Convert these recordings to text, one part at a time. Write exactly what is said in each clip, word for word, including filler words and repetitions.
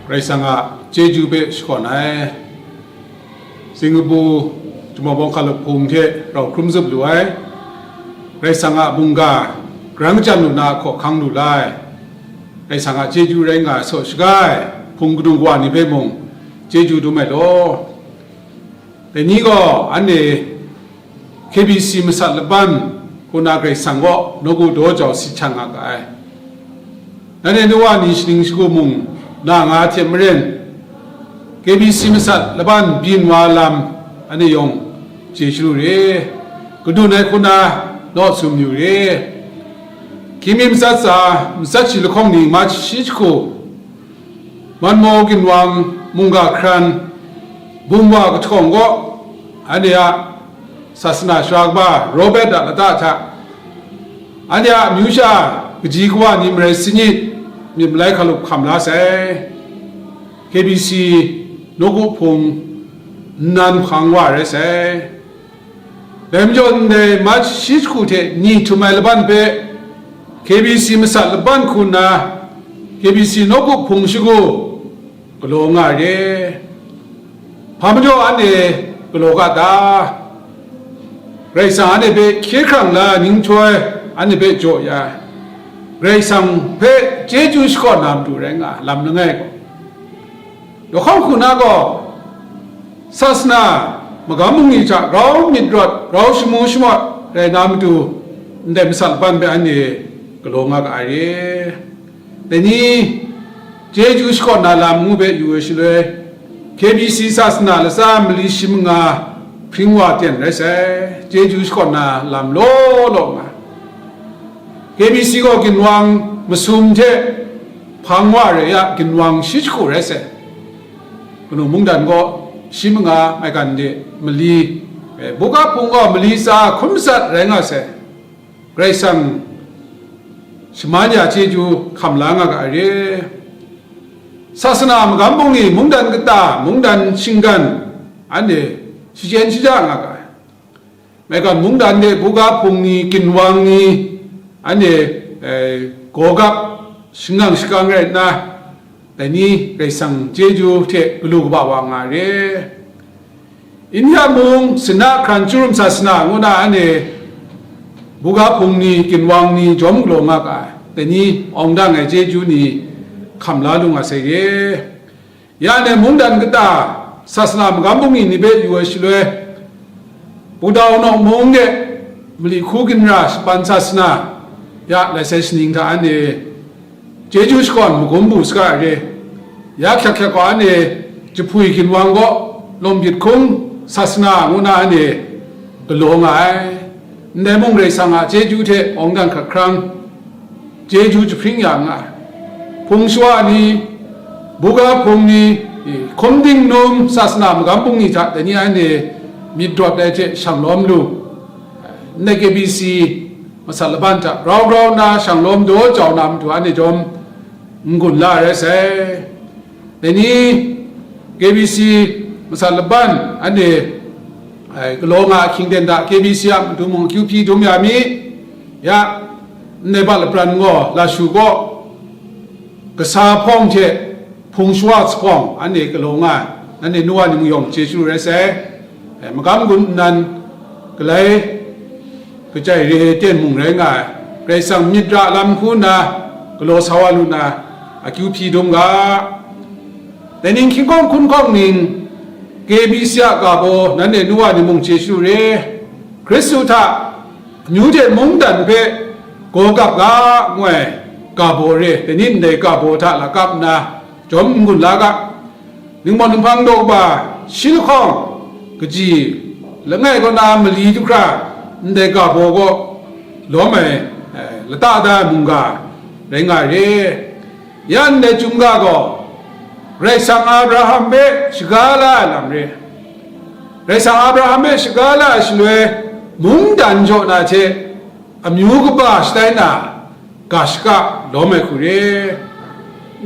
Karai Kasang a chyeju hpe shakawn ai, Singkapu Chuman Bawng Hkalup Hpung hte rau hkrum zup lu ai, Karai Kasang a mungga karan kajam lu na hkawhkang lu la ai, Karai Kasang a chyeju rai nga ai saw shaga ai hpung kanu kawa ni hpe mung chyeju dum ai law. Dai ni gaw anhte K B C masat laban hku na Karai Kasang kaw nawku daw jau sit hkyang nga ga ai. Nanhte nu wa ni shaning shagu mung na nga hte maren, K B C masat laban byin wa lam anhte yawng chye shalu re, kadun ai hku na naw sum yu re. Hkying mi matsat tsa, matsat shi lahkawng ni, March shi jahku, Manmaw ginwang mungga hkran bum wa kahtawng gaw, anhte a sasana sara kaba Robert a lata hta, anhte a amyu sha kaji kawa ni marai sanit myit malai hkalup hkam la sai. K B C nawku hpung nnan hpang wa rai sai. Dai majaw ndai March shi jahku hte ni htum ai laban hpe K B C masat laban hku nna K B C nawku hpung shagu galaw nga re. Hpa majaw anhte galaw ga ta? Karai Kasang anhte hpe hkye hkrang la ai ninghtoi anhte hpe jaw ya ai, Karai Kasang hpe chyeju shakawn na matu rai nga ai lam langai gaw, Yawhkawng hku na gaw, sasana magam bungli hta grau myit rawt, grau shamu shamawt rai na matu, ndai masat laban hpe anhte galaw nga ga ai re. Dai ni, chyeju shakawn na lam ngu hpe yu ai shaloi, K B C sasana latsa mali shi manga hpring wa ten rai sai, chyeju shakawn na lam law law nga. K B C gaw ginwang masum hte hpang wa re ya, ginwang shi jahku rai sai. Kanu mungdan gaw shi manga maigan de mali, eh, buga hpung gaw mali tsa hkun matsat rai nga sai. Karai Kasang shaman ya chyeju hkam la nga ga ai re. Sasana magam bungli mungdan kata, mungdan shinggan, anhte shachyen shaja nga ga ai. Maigan mungdan de buga hpung ni, ginwang ni, anhte, eh, gawgap shangang shakang rai nna, dai ni Karai Kasang chyeju hte galu kaba wa nga re. India mung Sina hkran Churum sasana ngu na anhte buga hpung ni, ginwang ni jawm galaw nga ga ai, dai ni awng dang ai chyeju ni hkam la lu nga sai re. Ya anhte mungdan kata, sasana magam bungli ni hpe yu ai shaloi, Pudau Nawk mung de mali hku ginra shapan sasana ya lai sai shaning hta anhte chyeju shakawn magum bu saga ai re. Ya hkyak hkyak gaw anhte jahpui ginwang gaw lawm byit hkung sasana ngu na anhte galaw nga ai. Ndai mung Karai Kasang a chyeju hte awng dan hkrat hkrang, chyeju jahpring ya nga ai. Hpung shawa ni, buga hpung ni, hkum dingnum sasana magam bungli hta dai ni anhte myit rawt ai hte shang lawm lu. Ndai K B C masat laban hta grau grau nna shang lawm daw jau na matu anhte jawm n-gun la ai rai sai. Dai ni K B C masat laban anhte, ai, galaw nga ahkying ten hta K B C a matu mung akyu hpyi dum ya mi, ya, ndai bat lapran gaw, Lashu gaw, kasa hpawng hte hpung shawa sakawng anhte galaw nga ai, nanhte nu wa ni mung yawng chye shanu rai sai. Eh, magam gun nnan galai kachai re ai ten mung rai nga ai, Karai Kasang myit ra lam hku nna galaw sa wa lu na, akyu hpyi dum ga. Dai ning hkying hkawng hkun hkawng ning, K B C a ga baw nanhte nu wa ni mung chye shanu re, Hkristu hta amyu hte mungdan hpe gaw gap ga ngu ai ga baw re, dai ni ndai ga baw hta lakap nna jawm n-gun la ga. Ningmawt ninghpang daw kaba shi lahkawng kaji langai kaw na mali du hkra ndai ga baw kaw lawm ai, eh, lata da ai mungga rai nga ai re. Ya ndai Chyum ga gaw Karai Kasang Abraham hpe shaga la ai lam re. Karai Kasang Abraham hpe shaga la ai shaloi, mungdan jaw na hte amyu kaba shatai na ga shaka lawm ai hku re.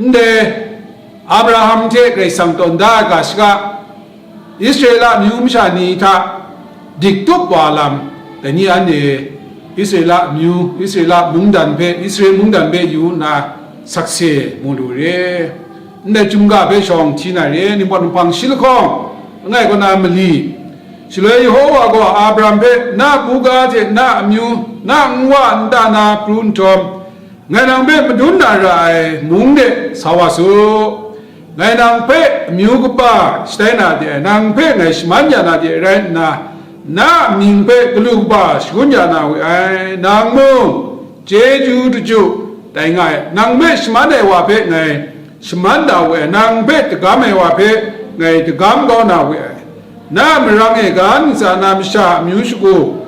Ndai Abraham hte Karai Kasang tawn da ai ga shaka, Israela amyu masha ni hta dik tup wa lam, dai ni anhte Israela amyu, Israela mungdan hpe, Israel mungdan hpe yu nna sakse mu lu re. ndai chyum ga hpe shawng hti na re, ningpawt nhpang shi lahkawng, langai kaw na mali. Shaloi Yehova gaw Abraham hpe, "Na buga hte na amyu, na nwa nta na pru nhtawm, ngai nang hpe madun na ra ai mung de sa wa su. Ngai nang hpe amyu kaba shatai na de, nang hpe ngai shaman ya na de rai nna, na amying hpe galu kaba shangun ya na we ai. Nang mung chyeju daju tai nga ai. Nang hpe shaman ai wa hpe ngai shaman da we ai, nang hpe dagam ai wa hpe ngai dagam kau na we ai. Na marang e ga ntsa na masha amyu shagu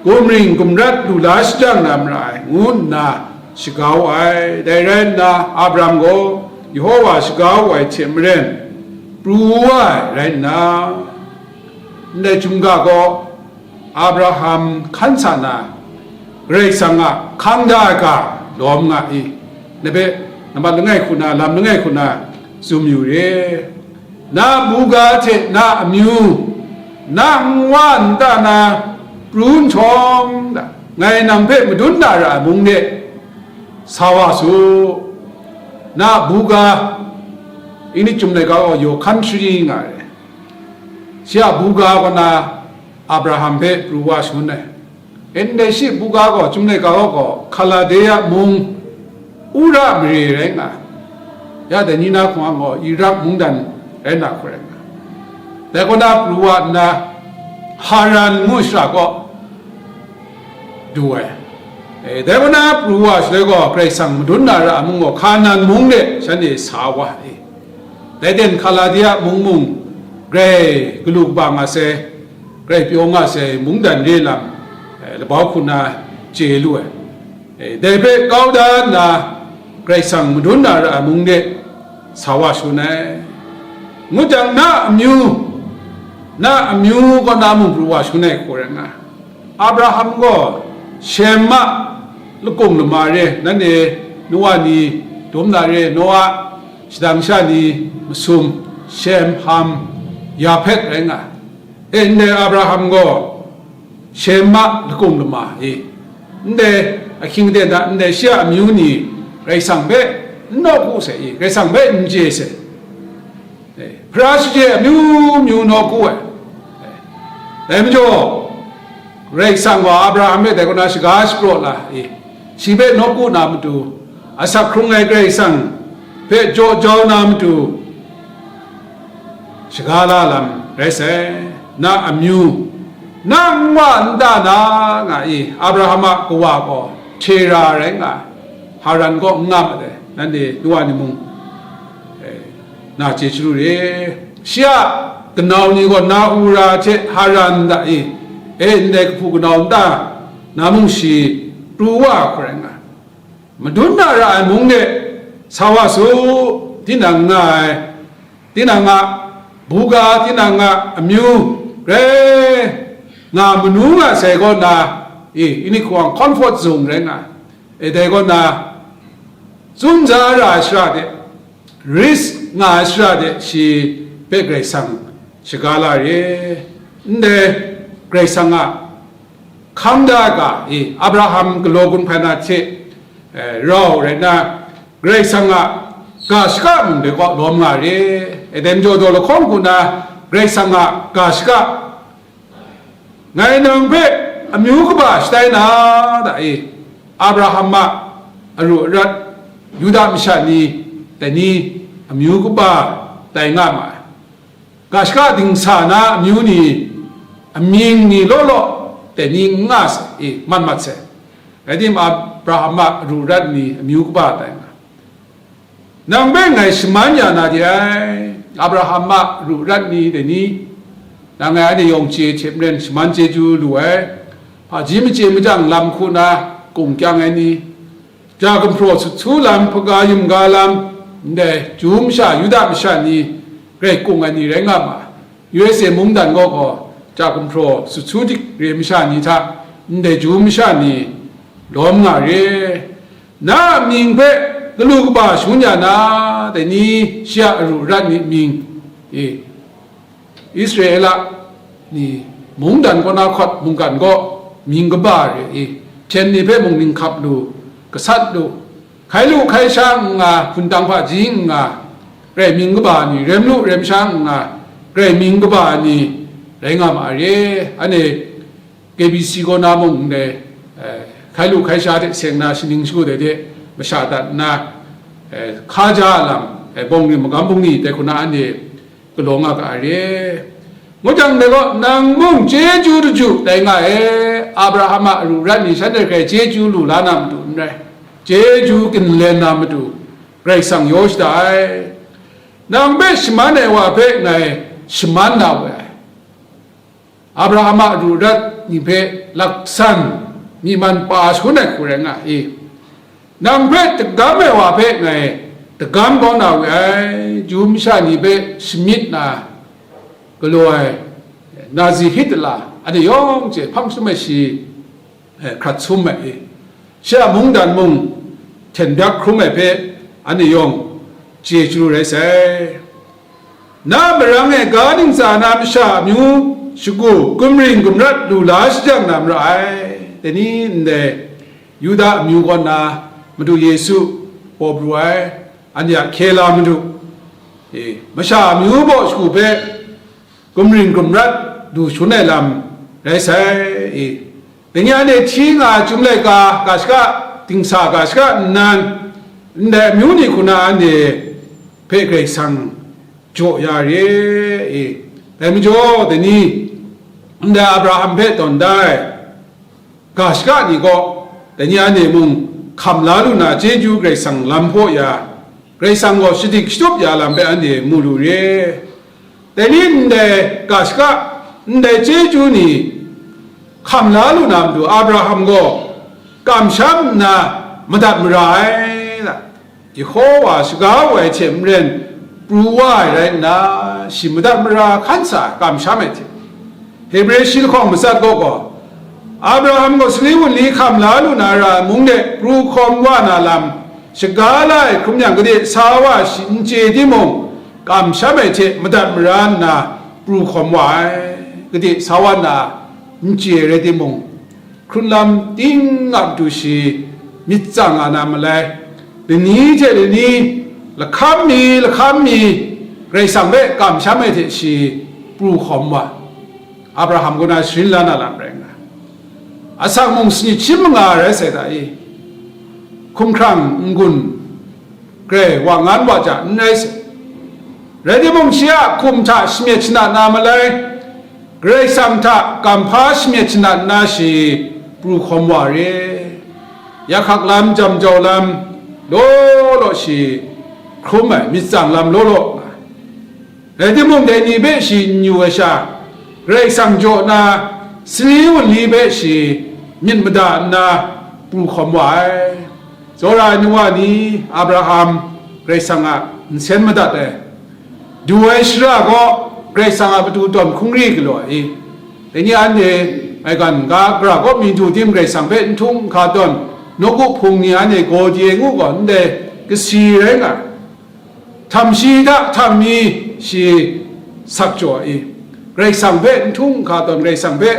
gumring gumrat lu la shajang na mara ai," ngu nna shaga wu ai. Dai rai nna, Abraham gaw Yehova shaga wu ai hte maren, pru wa ai rai nna, ndai chyum ga gaw Abraham hkan sa na, Karai Kasang a hkang da ai ga lawm nga i? Na hpe nambat langai hku na, lam langai hku na tsun yu re. Na buga hte na amyu, na nwa nta na pru nhtawm, ngai nang hpe madun na ra ai mung de sa wa su. Na buga, English chyum laika gaw your country nga ai. Shi a buga kaw na Abraham hpe pru wa shangun ai. Ndai shi buga gaw, chyum laika gaw, gaw Hkaladea mung, Ura mare rai nga ai. Ya dai ni na hkawng gaw Irak mungdan rai na hku rai nga ai. Dai kaw na pru wa nna, Haran ngu shara kaw du ai. E, dai kaw na pru wa shaloi gaw, Karai Kasang madun na ra ai mung gaw, Hkanan mung de shanhte sa wa ai. Dai ten Hkaladea mung mung, grai galu kaba nga sai, grai pyaw nga sai mungdan re lam, e, labau hku na chye lu ai. E, dai hpe kau da nna, Karai Kasang madun na ra ai mung de sa wa shangun ai. Ngut jang, na amyu, na amyu kaw na mung pru wa shangun ai hku rai nga ai. Abraham gaw Shem a lakung lama re, nanhte Noa ni dum na re, Noa shadang sha ni masum, Shem, Ham, Yahpet rai nga ai. E, ndai Abraham gaw Shem a lakung lama i? Ndai ahkying aten hta ndai shi a amyu ni Karai Kasang hpe n nawku sai i? Karai Kasang hpe n chye sai. E, hpara shachye amyu myu nawku ai. E, dai majaw, Karai Kasang gaw Abraham hpe dai kaw na shaga shapraw la i? Shi hpe nawku na matu, asak hkrung ai Karai Kasang hpe jaw jau na matu, shaga la lam rai sai. Na amyu, na nwa nta na nga i? Abraham a kawa gaw Tera rai nga ai, Haran kaw n nga mat ai, nanhte Noa ni mung, e, na chye chyalu re. Shi a kanau ni gaw Naura hte Haran da i? E, ndai kahpu kanau nta na mung shi pru wa hku rai nga ai. Madun na ra ai mung de sa wa su, tinang nga ai, tinang a buga, tinang a amyu grai nga manu nga sai kaw na, e, ini hku a comfort zone rai nga ai. E, dai kaw na, tsun za ra ai shara de, risk nga ai shara de, shi hpe Karai Kasang shaga la re. Ndai Karai Kasang a hkang da ai ga, e, Abraham galaw gun hpai na hte, e, rau rai nna, Karai Kasang a ga shaka mung de kaw lawm nga re. E, dai majaw daw lahkawng hku na Karai Kasang a ga shaka, ngai nang hpe amyu kaba shatai na da i? Abraham a aru arat Yuda masha ni dai ni amyu kaba tai nga ma ai. Ga shaka dingsa na amyu ni, amying ni law law dai ni n nga sai, e, mat mat sai. Rai timung, Abraham a aru arat ni amyu kaba tai nga. Nang hpe ngai shaman ya na de ai, Abraham a ru rat ni dai ni, nang ngai anhte yawng chye hte maren shaman chyeju lu ai, hpaji machye majang lam hku na kung kyang ai ni, ja gumhpraw sut su lam, hpaga yumga lam, ndai Ju masha, Yuda masha ni grai kung ai ni rai nga ma ai. U S A mungdan gaw gaw, ja gumhpraw sut su dik re masha ni hta ndai Ju masha ni lawm nga re. Na a mying hpe galu kaba shangun ya na, dai ni shi a aru rat ni mying e, Israela ni mungdan kaw na hkawt mungkan gaw mying kaba re e, hpyen ni hpe mung ninghkap lu, gasat lu, hkai lu hkai sha n nga, hpun tang hpaji n nga, Karai mying kaba ni, rem lu rem sha n nga, Karai mying kaba ni rai nga ma re. Anhte K B C kaw na mung ndai, eh, hkai lu hkai sha hte seng na shaning shagu dai hte masha dat nna, eh, hkaja a lam, eh, bawng ni magam bungli dai hku na anhte galaw nga ga ai re. Ngu jang dai gaw, nang mung chyeju daju tai nga e. Abraham a aru rat ni shanhte hkrai chyeju lu la na matu n rai, chyeju ginlen na matu Karai Kasang yaw shada ai. Nang hpe shaman ai wa hpe ngai shaman na we ai. Abraham a aru rat ni hpe laksan myi man pa shangun ai hku rai nga i? Nang hpe dagam ai wa hpe ngai dagam kau na we ai. Ju masha ni hpe shamyit na galaw ai nazi hit la, anhte yawng hte hpang sum ai shi, eh, hkrat sum ai i? Shi a mungdan mung hten byak hkrum ai hpe anhte yawng chyeju rai sai. Na marang e ga ntsa na masha amyu shagu gumring gumrat lu la shajang na mara ai. Dai ni ndai Yuda amyu kaw na Madu Yesu paw pru ai, anhte a hkye la Madu, e, masha amyu baw shagu hpe gumring gumrat du shangun ai lam rai sai, e. Dai ni anhte hti nga ai chyum laika ga shaka, dingsa ga shaka nnan, ndai amyu ni hku na anhte hpe Karai Kasang jaw ya re, e. Dai majaw, dai ni ndai Abraham hpe tawn da ai ga shaka ni gaw, dai ni anhte mung hkam la lu na chyeju Karai Kasang lam hpaw ya, Karai Kasang gaw shadik shatup ya lam hpe anhte mu lu re. Dai ni ndai ga shaka, ndai chyeju ni hkam la lu na matu Abraham gaw kamsham nna madat mara ai. Yehowa shaga wu ai hte maren pru wa ai rai nna, shi madat mara hkan sa kamsham ai hte, Hebre shi lahkawng matsat gaw gaw, Abraham gaw sali wunli hkam la lu na ra ai mung de pru hkawm wa na lam shaga la ai hkrum yang, gade sa wa shi n chye timung, kamsham ai hte madat mara nna pru hkawm wa ai. Gade sa wa nna n chye rai timung, hkrunlam ting a matu shi myit tsang nga na malai, lani hte lani, lahkam mi lahkam mi, Karai Kasang hpe kamsham ai hte shi pru hkawm wa, Abraham kaw na sharin la na lam rai nga, asak mung sanit shi manga rai sai ta i? Hkumhkrang n-gun grai wa ngan wa ja n rai sai. Rai timung, shi a hkum hta shamyet shanat na malai, Karai Kasang hta kamhpa shamyet shanat nna shi pru hkawm wa re. Yak hkak lam, jam jau lam law law shi hkrum ai, myit tsang lam law law nga ai. Rai timung, dai ni hpe shi n yu ai sha, Karai Kasang jaw na sali wunli hpe shi myit mada nna pru hkawm wa ai. Tsawra ai nu wa ni, Abraham Karai Kasang a nsen madat ai, du ai shara gaw Karai Kasang a matu tawn hkungri galaw ai i? Dai ni anhte maigan ga gara kaw mi du tim, Karai Kasang hpe n htung n hka tawn, nawku hpung ni anhte gaw di ai ngu gaw, ndai kasi rai nga ai. Htam shi hta htam mi shi sak jaw ai i? Karai Kasang hpe n htung n hka tawn, Karai Kasang hpe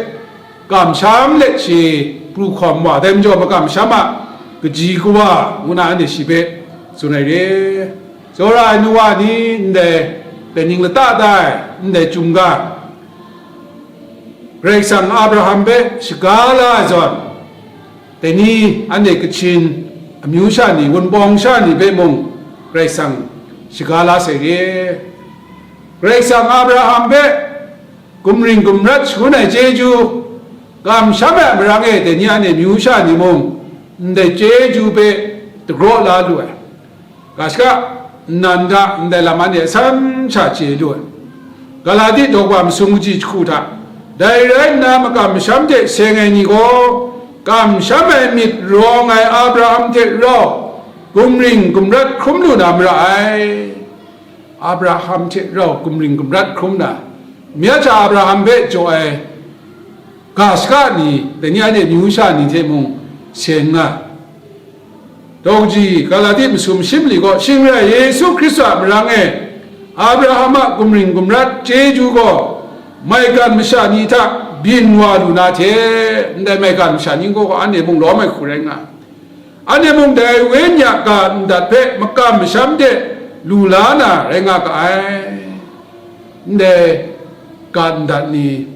kamsham let shi pru hkawm wa, dai majaw makamsham a kaji kawa ngu na anhte shi hpe tsun ai re. Tsawra ai nu wa ni, ndai, dai ning lata da ai, ndai chyum ga, Karai Kasang Abraham hpe shaga la ai zawn, dai ni anhte Kachin amyu sha ni, Wunpawng sha ni hpe mung Karai Kasang shaga la sai re. Karai Kasang Abraham hpe gumring gumrat shangun ai chyeju, kamsham ai marang e dai ni anhte amyu sha ni mung ndai chyeju hpe dagraw la lu ai. Ga shaka, nnan hta ndai lam anhte asan sha chye lu ai. Galati daw kaba masum kaji jahku hta, dai rai nna, makam masham hte seng ai ni gaw, kamsham ai myit rawng ai Abraham hte rau gumring gumrat hkrum lu na mara ai. Abraham hte rau gumring gumrat hkrum na, myacha Abraham hpe jaw ai ga shaka ni, dai ni anhte amyu sha ni hte mung seng nga. Daw kaji, Galati masum shi mali gaw, shing rai, Yesu Hkristu a marang e Abraham a gumring gumrat chyeju gaw, maigan masha ni hta byin wa lu na hte, ndai maigan masha ni gaw anhte mung lawm ai hku rai nga. Anhte mung dai Wenyi a ga ndat hpe makam masham de lu la na rai nga ga ai. Ndai ga ndat ni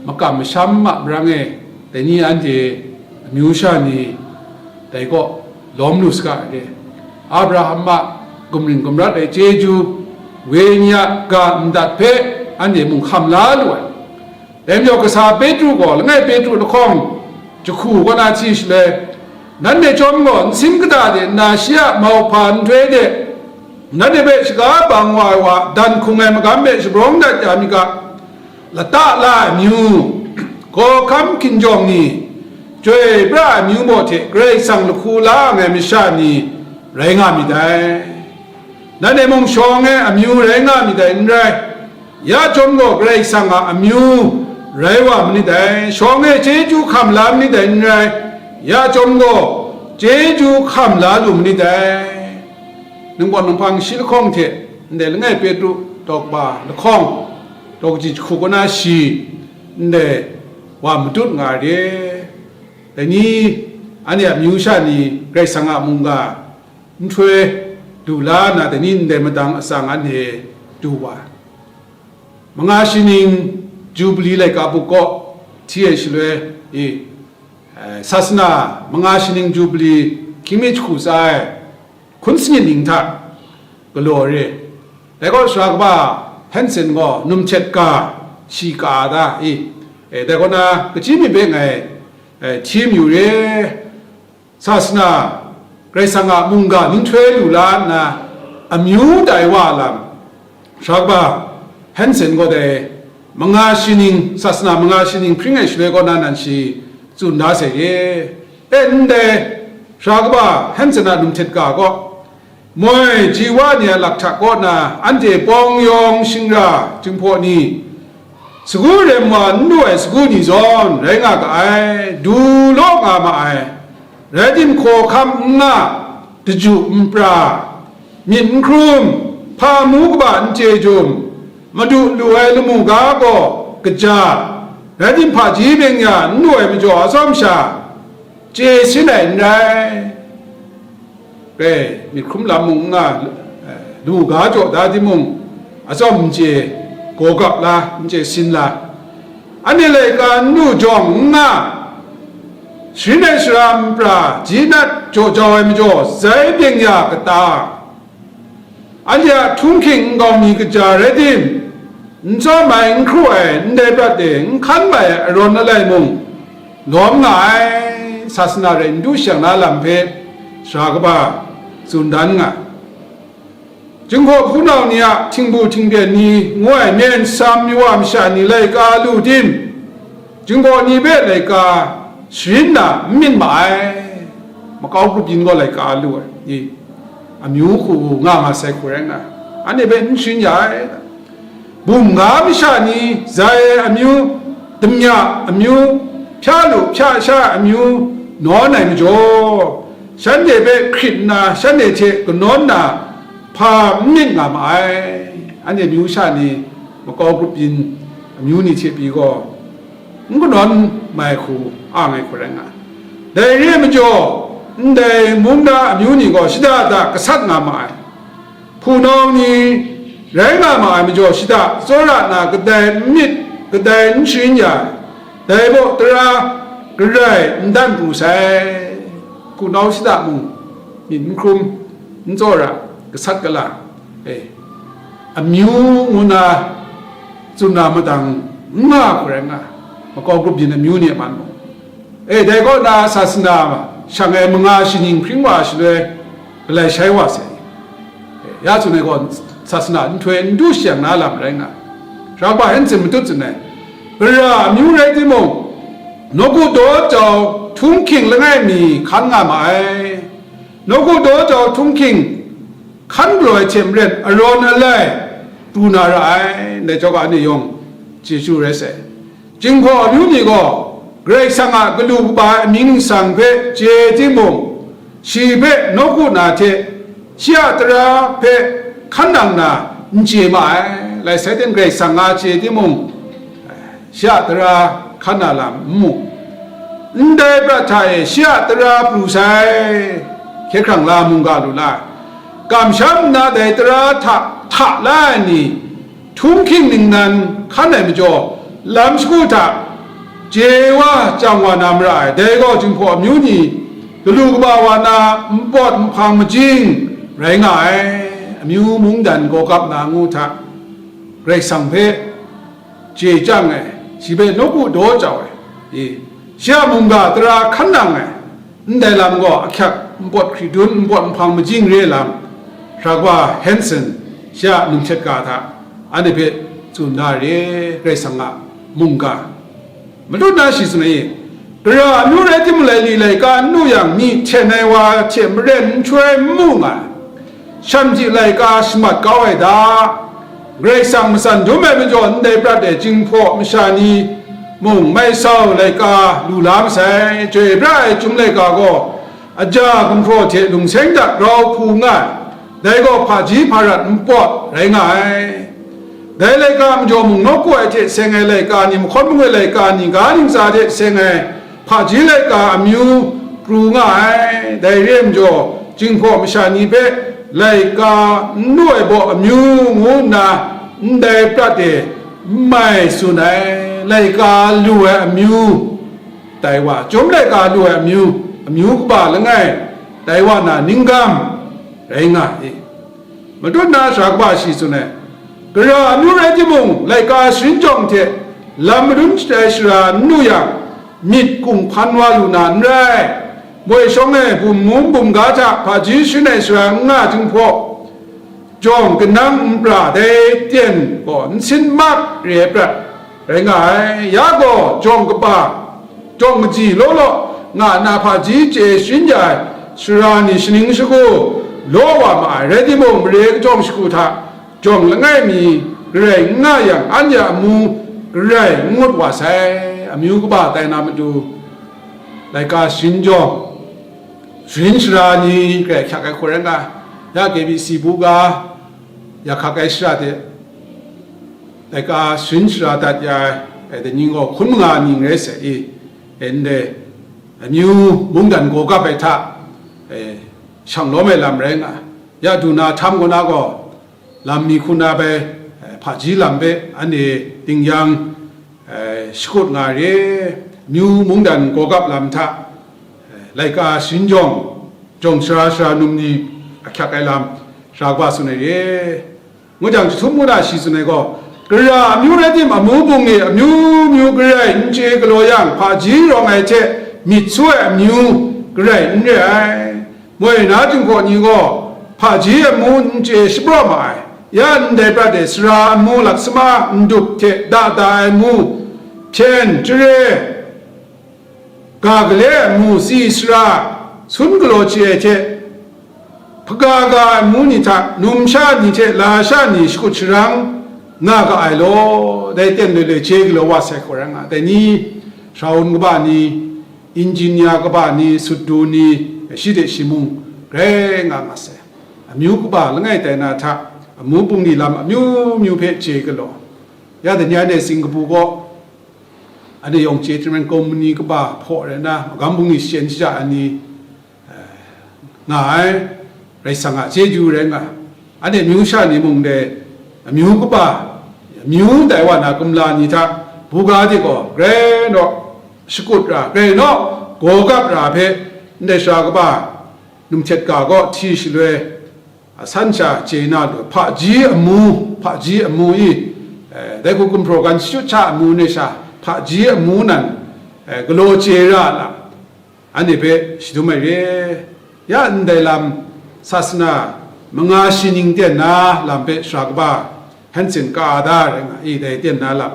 makam masham a marang e, dai ni anhte amyu sha ni dai kaw lawm lu saga ai. Abraham a gumring gumrat ai chyeju, wenyi a ga ndat hpe anhte mung hkam la lu ai. Dai majaw kasa Petru gaw langai Petru lahkawng jahku kaw na hti shaloi, nanhte chyawm gaw nsin kata de nna shi a mauhpa nhtoi de, nanhte hpe shaga bang wa ai wa dan hkung ai magam hpe shabrawng dat ya mi ga, lata la ai amyu, hkawhkam hkinjawng ni, chyoi pra ai amyu baw hte Karai Kasang lahku la ai masha ni rai nga myit dai. Nanhte mung shawng e amyu rai nga myit dai n rai. Ya chyawm gaw Karai Kasang a amyu rai wa manit dai, shawng e chyeju hkam la manit dai n rai, ya chyawm gaw chyeju hkam la lu manit dai. Ningpawt Ninghpang shi lahkawng hte ndai langai Petru daw kaba lahkawng, daw kaji jahku kaw na shi ndai wa matut nga ai re. Dai ni anhte a amyu sha ni Karai Kasang a mungga nhtoi du la nna, dai ni ndai madang atsang anhte du wa ai. Manga shaning Jubili laika buk kaw hti ai shaloi, i, eh, sasana manga shaning Jubili hkying mi jahku tsa ai hkun sanit ning hta galaw re. Dai gaw sara kaba Hensen gaw num htet ga shi ka da i, eh, dai kaw na kachyi myit hpe ngai, eh, hti mayu re. Sasana Karai Kasang a mungga nhtoi lu la nna, amyu tai wa lam, sara kaba Hensen gaw dai manga shaning, sasana manga shaning hpring ai shaloi kaw na nan shi tsun da sai ye. E ndai sara kaba Hensen a num htet ga gaw, moi ji wa ni a lakhta kaw na anhte pawng yawng shingra Jinghpaw ni, sagu rem wa n lu ai sagu ni zawn rai nga ga ai, du law nga ma ai, rai tim, hkawhkam n nga, daju n pra, myit n hkrum, hpa mu kaba n chye jum, madu lu ai lamu ga gaw kaja, rai tim, hpaji byeng ya n lu ai majaw atsawm sha chye sin ai n rai. Re, myit hkrum lam mung n nga, eh, lu ga jaw da timung, atsawm n chye, gaw gap la, n chye sin la, anhte laika n lu jawng n nga, sharin ai sara n pra, ji nat jaw jau ai majaw, zai byeng ya kata, anhte a htunghking nkau mi kaja rai tim, n tsawm ai, n hkru ai, ndai prat e n hkan mai ai arawn alai mung lawm nga ai, sasana rai n du shang na lam hpe sara kaba tsun dan nga ai. Jinghpaw hpunau ni a htingbu htingbyen ni ngu ai myen sam mi wa masha ni laika lu tim, Jinghpaw ni hpe laika sharin na n myit ma ai, makau grup yin gaw laika lu ai, i, amyu hku nga nga sai hku rai nga ai, anhte hpe n sharin ya ai. Bum nga masha ni zai ai amyu, damya amyu, hpya lu hpya sha ai amyu nawn ai majaw, shanhte hpe hkrit nna shanhte hte kanawn na hpa n myit nga ma ai. Anhte amyu sha ni makau grup yin amyu ni hte pyi gaw, n kanawn mai hku ang ai hku rai nga ai. Dai re ai majaw, ndai mung na amyu ni gaw shada da gasat nga ma ai. Hpunau ni rai nga ma ai majaw, shada tsawra na kadai n myit, kadai n sharin ya ai, dai baw tara garai n dan pru sai. Hpunau shada mung myit n hkrum, n tsawra, gasat gala, e, amyu ngu na tsun na madang n nga hku rai nga ai, makau grup yin amyu ni a man mung. E, dai kaw na sasana shang ai manga shaning hpring wa shaloi, galai shai wa sai. E, ya tsun ai gaw, sasana nhtoi n du shayang na lam rai nga ai. Sara kaba Hensen matut tsun ai, gara amyu rai timung, nawku daw jau htunghking langai mi hkan nga ma ai. Nawku daw jau htunghking hkan galaw ai hte maren arawn alai pru na ra ai, ndai jaw ga ni yawng chyeju rai sai. Jinghpaw amyu ni gaw Karai Kasang a galu kaba ai amying ningsang hpe chye timung, shi hpe nawku na hte shi a tara hpe hkan nang na n chye ma ai, lai sai ten Karai Kasang a chye timung, shi a tara hkan na lam n mu. Ndai prat hta e shi a tara pru sai, hkye hkrang la mungga lu la ai. Kamsham nna dai tara hta hta la ai ni, htunghking ningnan hkan ai majaw, lam shagu hta chye wa chyang wa na mara ai, dai gaw Jinghpaw amyu ni galu kaba wa na npawt nhpang majing rai nga ai, amyu mungdan gaw gap na ngu hta, Karai Kasang hpe chye chyang ai, shi hpe nawku daw jau ai, i, shi a mungga tara hkan nang ai, ndai lam gaw ahkyak npawt hkridun, npawt nhpang majing re ai lam, Hkra Kaba Hanson shi a numshet ga hta anhte hpe tsun da re, Karai Kasang a mungga. Matut na shi tsun ai, gara amyu rai timung, laili laika n lu yang, myi hten ai wa hte maren nhtoi n mu nga ai, shanhte laika shamat kau ai da, Karai Kasang matsan dum ai majaw ndai prat ai Jinghpaw masha ni mung mai sau laika lu la masai, chyoi pra ai chyum laika gaw aja gumhpraw hte lungseng hta grau hku nga ai, dai gaw hpaji hparat npawt rai nga ai. Dai laika majaw mung nawku ai hte seng ai laika ni, mahkawn mung ai laika ni, ga ntsa hte seng ai hpaji laika amyu pru nga ai. Dai re ai majaw, Jinghpaw masha ni hpe laika n lu ai baw amyu ngu nna ndai prat e n mai tsun ai, laika lu ai amyu, tai wa, chyum laika lu ai amyu, amyu kaba langai, tai wa na ninggam rai nga ai. Matut na Hkra Kaba shi tsun ai, gara amyu rai timung, laika sharin jawng hte lam madun shatai shara n lu yang, myit kunghpan wa lu na n rai. Moi shawng e bum mung bum ga hta hpaji sharin ai shara n nga Jinghpaw jawng kanang npra dai ten gaw n sin mak re ai prat rai nga ai. Ya gaw jawng kaba, jawng kaji law law nga na hpaji chye sharin ya ai sara ni shaning shagu law wa ma ai, rai timung, mare kajawng shagu hta jawng langai mi garai n nga yang, anhte a amu garai n ngut wa sai. Amyu kaba tai na matu, laika sharin jawng, sharin shara ni garai hkyak ai hku rai nga, ya K B C buga, ya hkak ai shara hte, laika sharin shara dat ya ai, dai ni gaw hkun manga ni n rai sai i, e ndai amyu mungdan gaw gap ai hta, e, shang lawm ai lam rai nga, ya du na htam kaw na gaw, lam mi hku na bai, e, hpaji lam hpe anhte ding yang, e, shakut nga re, amyu mungdan gaw gap lam hta, e, laika sharin jawng, jawng shara shara num ni ahkyak ai lam, Hkra Kaba tsun ai re. Ngu jang, chyahtum ngu na shi tsun ai gaw, gara amyu rai tim, amu bungli amyu myu garai n chye galaw yang, hpaji rawng ai hte myit su ai amyu garai n re ai. Moi na Jinghpaw ni gaw hpaji amu n chye shapraw ma ai, ya ndai prat e sara amu, laksama, ndup hte da da ai amu, hpyen, chyare, ga gale ai amu, tsi sara, sun galaw chye ai hte hpaga ga ai amu ni hta numsha ni hte lasha ni shakut sharang nga ga ai law, dai ten loi loi chye galaw wa sai hku rai nga ai. Dai ni, Shaun kaba ni, Engineer kaba ni, sutdu ni, shi hte shi mung rai nga nga sai. Amyu kaba langai tai na hta, amu bungli lam amyu myu hpe chye galaw. Ya dai ni anhte Singapore kaw, anhte yawng chye hte maren, company kaba hpaw rai nna, magam bungli shaten shaja ai ni, eh, nga ai, Karai Kasang a chyeju rai nga ai. Anhte amyu sha ni mung dai amyu kaba, amyu tai wa na kumla ni hta buga de gaw, grai naw shakut ra, grai naw gawgap ra hpe, ndai sara kaba, num htet ga gaw hti shaloi, a, san sha chye na lu, hpaji amu, hpaji amu i, eh, dai hku gumhpraw gan shachut sha amu ni sha, hpaji amu nan, eh, galaw chye ra lam, anhte hpe shadum ai re. Ya ndai lam, sasana manga shi ning ten na lam hpe sara kaba Hanson ka da rai nga i, dai ten na lam.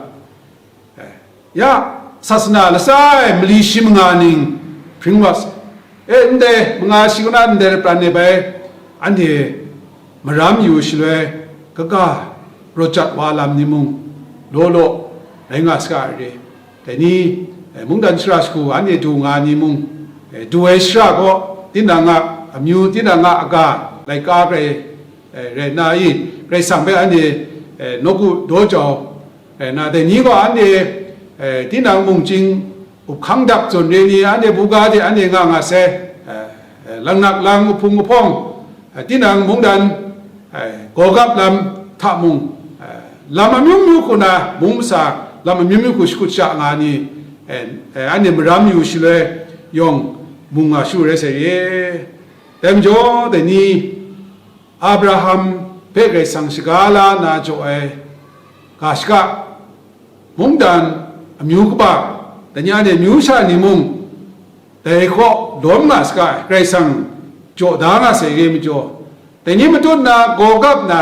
Eh, ya, sasana latsa e mali shi manga ning hpring wa sai. E, ndai manga shi kaw na ndai lapran e bai, anhte maram yu shaloi, kaga rawt jat wa lam ni mung, law law rai nga saga ai re. Dai ni, eh, mungdan shara shagu anhte du nga ni mung, eh, du ai shara gaw, tinang a amyu, tinang a aga, laika grai, eh, rai nna i, Karai Kasang hpe anhte, eh, nawku daw jau, eh, na dai ni gaw anhte, eh, tinang mung chying up hkang dap zawn re ni, anhte buga de anhte nga nga sai, eh, eh, langnak lang, uhpung uhpawng, Eh, tinang mungdan, eh, gawgap lam hta mung, eh, lam amyu myu hku na mung masa, lam amyu myu hku shakut sha nga ni, eh, eh, anhte maram yu shaloi yawng mung nga shu rai sai ye. Dai majaw, dai ni Abraham hpe Karai Kasang shaga la na jaw ai ga shaka, mungdan amyu kaba, dai ni anhte amyu sha ni mung, dai hkaw lawm nga saga ai, Karai Kasang jaw da nga sai re majaw, dai ni matut na, gawgap na,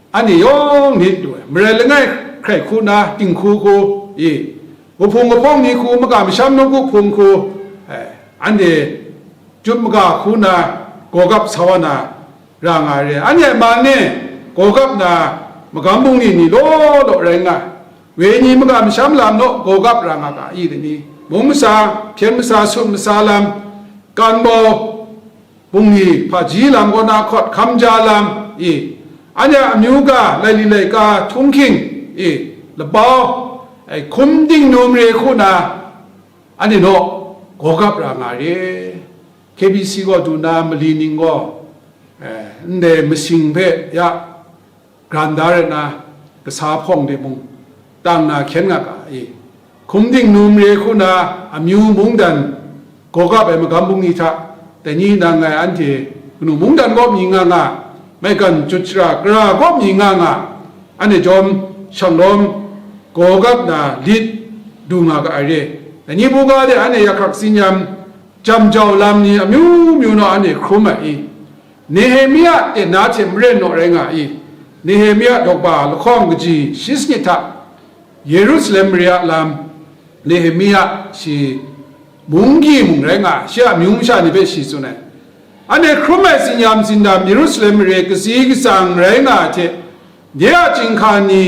anhte yawng myit lu ai, marai langai hkrai hku na, dinghku hku, i, kahpung kahpawng ni hku, maka masham nawku hpung hku, eh, anhte jut maga hku na, gawgap sa wa na, ra nga re. Anhte a man e gawgap na magam bungli ni law law rai nga, wenyi maka masham lam naw gawgap ra nga ga i, dai ni mung masa, hpyen masa, sut masa lam, kan bau, bungli hpaji lam kaw na hkawt hkam ja lam i, anhte a amyu ga, laili laika, htunghking i, labau, ai hkum dingnu mare hku na, anhte naw gawgap ra nga re. K B C gaw du na mali ning gaw, eh, ndai masing hpe ya gran da rai na, kasa hpawng de mung, tang na hkyen nga ga i, hkum dingnu mare hku na amyu mungdan gawgap ai magam bungli hta, dai ni nang ngai anhte kanu mungdan kaw mi nga nga, maigan jut shara kara kaw mi nga nga, anhte jawm shanglawm gawgap na lit du nga ga ai re. Dai ni buga de anhte yakhak tsinyam, jam jau lam ni amyu myu naw anhte hkrum ai i? Nehemia ten na hte maren naw rai nga i? Nehemia daw ba lahkawng kaji shi sanit hta Yerusalem mare a lam, Nehemia shi munggyi mung rai nga ai, shi a amyu masha ni hpe shi tsun ai. Anhte hkrum ai tsinyam tsindam Yerusalem mare katsi katsang rai nga ai hte, de a chyinghka ni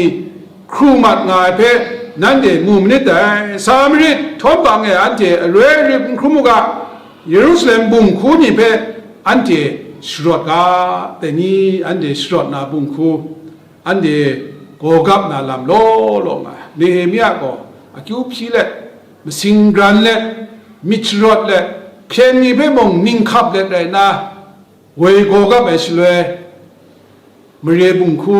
hkru mat nga ai hpe nanhte mu manit dai. Sa marit, htawm bang e anhte aroi arip n hkrum u ga, Yerusalem bung hku ni hpe anhte sharawt ga, dai ni anhte sharawt na bung hku, anhte gawgap na lam law law nga ai. Nehemia gaw akyu hpyi let, masing gran let, myit sharawt let, hpyen ni hpe mung ning hkap let rai nna, woi gawgap ai shaloi, mare bung hku,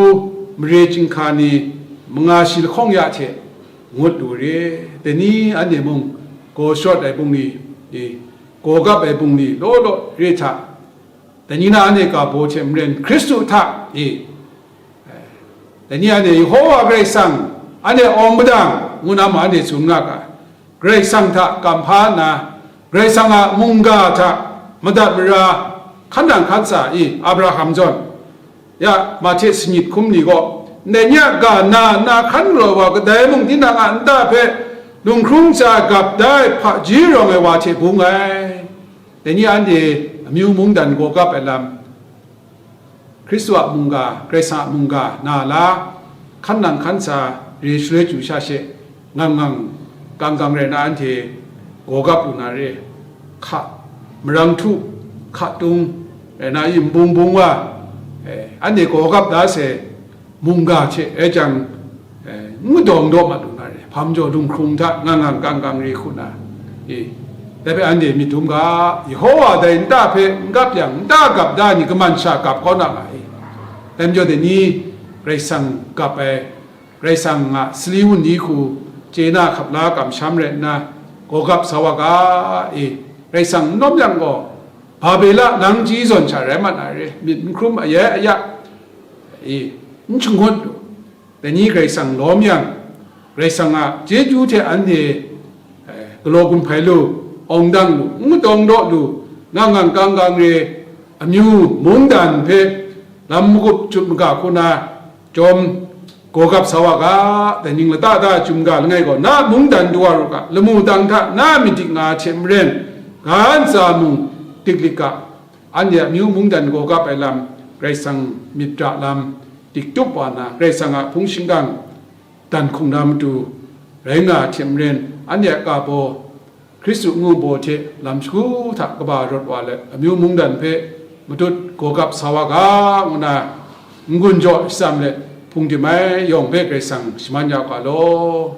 mare chyinghka ni manga shi lahkawng ya hte ngut lu re. Dai ni anhte mung gaw sharawt ai bungli, e, gawgap ai bungli law law re hta, dai ni na anhte ga baw hte maren Hkristu hta, e, dai ni anhte Yehova Karai Kasang anhte awng padang ngu na ma anhte tsun nga ga, Karai Kasang hta kamhpa nna, Karai Kasang a mungga hta madat mara hkan nang hkan sa i, Abraham zawn, ya, Mahte sanit hkum ni gaw, ndai ni a ga na nna hkan galaw wa kadai mung tinang a nta hpe lunghkrung tsa gap da ai hpaji rawng ai wa hte bung ai. Dai ni anhte amyu mungdan gawgap ai lam, Hkristu a mungga, Karai Kasang a mungga na la, hkan nang hkan sa re shaloi chyu sha she, ngang ngang kang kang rai na anhte gawgap lu na re, hka, marang htu, hka tung rai na yin bung bung wa, eh, anhte gawgap da se, mungga hte rai jang, eh, n madawng daw mat lu na re, hpam jaw lunghkrung hta ngang ngang kang kang re hku na, e, dai hpe anhte myit dum ga, Yehova dai nta hpe n gap yang, nta gap da ni kaman sha gap kau na nga e. Dai majaw dai ni Karai Kasang gap ai, Karai Kasang a sali wunli hku chye na hkap la kamsham rai nna, gawgap sa wa ga, e, Karai Kasang n nawm yang gaw, Babela nang chyi zawn sha rai mat na re, myit n hkrum, aya aya, e, n shangut lu. Dai ni Karai Kasang lawm yang, Karai Kasang a chyeju hte anhte, eh, galaw gun hpai lu, awng dang lu, n madawng daw lu, ngang ngang kang kang re, amyu mungdan hpe lam magup jut maga hku na, jawm gawgap sa wa ga, dai ning lata da chyum ga langai gaw, na mungdan du wa ru ga, lamu dang hta na myit dik nga hte maren, ga ntsa mung dik lit ga, anhte amyu mungdan gawgap ai lam, Karai Kasang myit ra lam, dik tup wa na, Karai Kasang a hpung shingkang dan hkung na matu rai nga hte maren, anhte a ga baw Hkristu ngu baw hte lam shagu hta kaba rawt wa let, amyu mungdan hpe matut gawgap sa wa ga, ngu na n-gun jaw shatsam let, hpung dim ai yawng hpe Karai Kasang shaman ya ga law.